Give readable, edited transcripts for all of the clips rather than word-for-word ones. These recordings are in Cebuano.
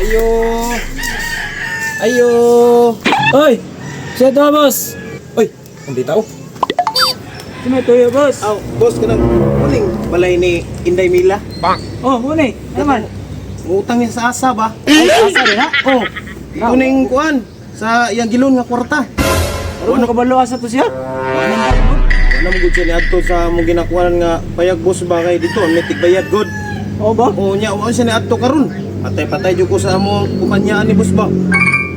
Ayo. Ayo. Oy! Siya to, boss! Oy, hindi tao. Sino tuyo, boss? Aw, boss kanang muning balay ni Inday Mila. Oh, muna eh. Ano man? Utang niya sa asa ba? Ay, asa rin ha? Oh. Kuning kuan sa iyang gilon nga kwarta. Ano kabalo asa to siya? Wala mo gud siya niadto sa mong ginakuan nga payag boss ba kay dito may tigbayad god. Oo ba? O nya wa siya niadto karon. Patay-patay jud ko sa among kupanyaan ni boss ba.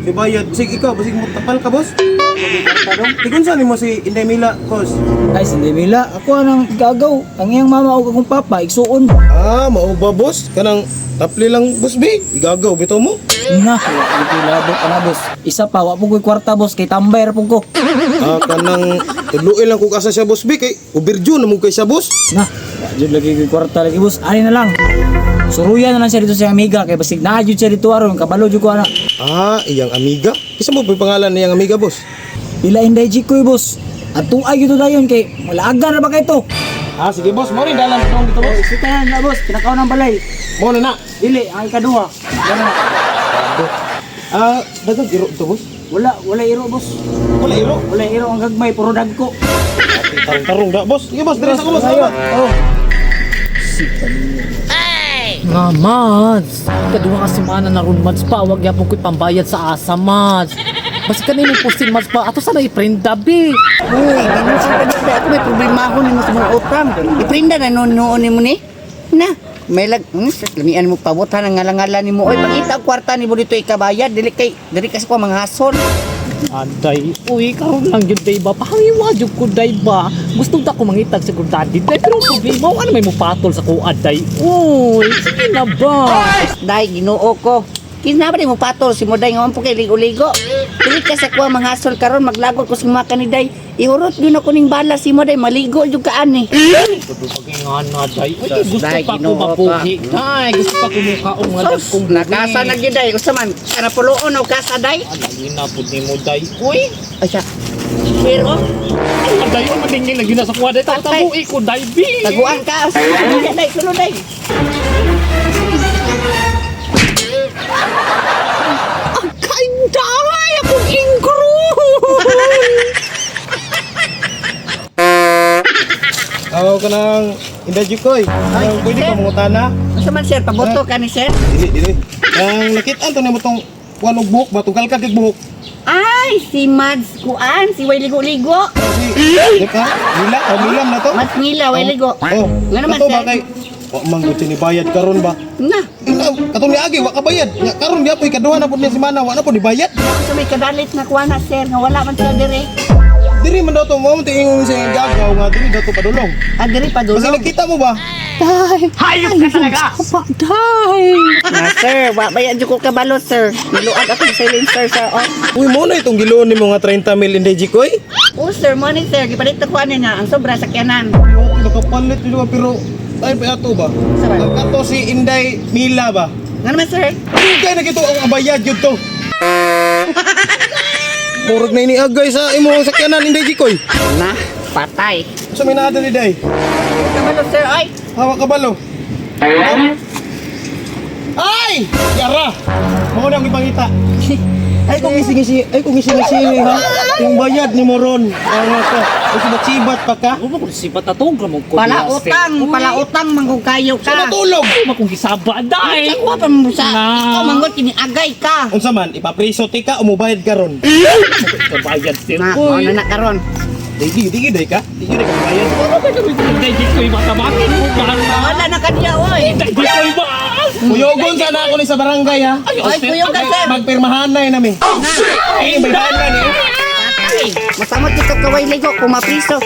Si bayad, sig ikaw basig mo tapal ka boss. Tigun sa nimo si Inday Mila, boss? Ay, si Mila. Ako anang gagaw. Ang iyang mama o akong papa, igsuon. Ah, mao ba boss? Kanang tapli lang boss bi. Igagaw bitaw mo. Na, wala ko labot ana boss. Isa pa, wa po ko'y kwarta boss, kay tambay ra po ko. Ah, kanang tudluin lang kung asa siya boss bi kay ubirjo na mo kay siya boss. Na, wa jud lagi ko'y kwarta lagi boss. Ani na lang. Suruyan na lang siya dito sa amiga kay basig naa jud siya dito aron kabalo jud ko ana. Ah, iyang amiga. Kisa mo pa yung pangalan niyang amiga boss? Pila inday jikoy boss. At tuay gyud to dayon kay malaagan ra ba kay to? Ah, sige boss, mo rin dalan ko dito boss. Sige na boss, pinakaw ng balay. Mo na na. Dili, ang ikaduha. Ganun na. Ah, dagang iro to boss. Wala, wala iro boss. Wala iro. Wala iro ang gagmay, puro dagko. Tarong-tarong da boss. Sige boss, dire sa ko boss. Salamat. Oh. Nga, Mads. Kaduha ka semana na ron, Mads pa. Wag yapon ko'y pambayad sa asa, Mads. Basta kanino postin, Mads pa. Ato sana i-prenda, be. Uy, ganun siya pa dito. Ako may problema ako nimo sa mga utang. Iprinda na noon noon nimo ni. Na, may lag, sus, lamian mo pabutan ang ngalangalan nimo. Oy, pangita ang kwarta nimo dito ikabayad dili kay dili kasi ko mga hasol. Aday, uy, karon lang yun, day ba? Pahangiwa, jud ko, day ba? Gusto ta ko mangitag sa daddy, day. Pero ang problema, ano may mupatol sa kuha, day? Uy, sige na ba? Dai Ginoo ko. Kinaba ni mo patol si mo day nga po kay ligo-ligo. Dili ka sa kuha mga hasol karon maglagot ko sa mga kaniday. Ihurot gyud ako ning bala si mo day maligo jud ka ani. Nga na, day. Uy, gusto Day, pa ko Ginoo ka. mabuhi, day. Gusto pa ko mukaong nga Sus, dagkong buhi. nakasa na gyud day. Usa man kana puloon og kasa day. Alagi na po ni mo, day. Uy, Ay siya. Pero ay, day, oh, maningil lagi na sa kuha, day. Patay. Tatabuhi ko, day, be. taguan ka. Sulod day, sulod day. Kay akong ingro! Aw kanang Inday Jikoy. Ay, pwede ka mangutana. Unsa man sir, paboto ka ni sir? Dili, dili. Ang nakitaan to nimo tong kuan og buhok ba tugal ka kig buhok. Ay, si Mads Kuan, si Way Ligo-Ligo. Si di ka? Mila, oh, milam na to. Mads Mila, Way Ligo. Oh, Nga naman, kato ba sir? kay wa man gud ni bayad karon ba? Na, Ina, katong niagi wa ka bayad. Nya karon gyapon ikaduha na pud niya si Mana, wa na pud ni bayad. sa may kadalit na kuan na sir, nga wala man siya dire. Diri man daw to mo ingon sa iyang gagaw nga diri daw to padulong. Ah, dire pa Kasi dulong. nakita mo ba? Hayop ka talaga! Day! Na sir, wa bayad jud ko kabalo sir. Niluag ako sa silencer sir. Oh, Uy, mo na itong giloon nimo nga 30 mil Inday Jikoy. oh sir, mo ni sir, gipalit na kuan niya ang sobra sa sakyanan. Uy, nakapalit yun ba pero ay pa ato ba? Sa ba? Ang kato si Inday Mila ba? Nga naman sir. Dugay na kito ang abayad yun to. Murag na iniagay sa imong sakyanan Inday Jikoy. Na, patay. Sa may naa dali day. Kabalo sir, ay. Hawak ka balo. Ay! Yara! Mao na ang ipangita. Ay kung gising-gising, ay kung gising-gising ha. Yung bayad ni Moron. Ang ka. Sibat-sibat pa ka. Huwag mo kung sibat na to, gramong ko. Pala utang, pala utang manggug kayo Sa ka. natulog. Huwag mo kung gisaba, day! Sa kuha pa mo sa Na. ikaw manggod kini agay ka. Unsa man ipapriso ti ka o mubayad ka ron. Kabayad, sir. Na, mo Uy! na na karon. Di di di ka. Di di ka bayad. Ano ba kami Day, di ko'y matabakin mo ba? Wala na kaniya oy. Day, di ko'y ba? Kuyogon sana ako ni sa barangay ha. Oy, kuyog ka sir. Magpirmahan na yun nami. Ay, baybahan na ni. Patay. Masamot dito kaway ligo kung mapriso.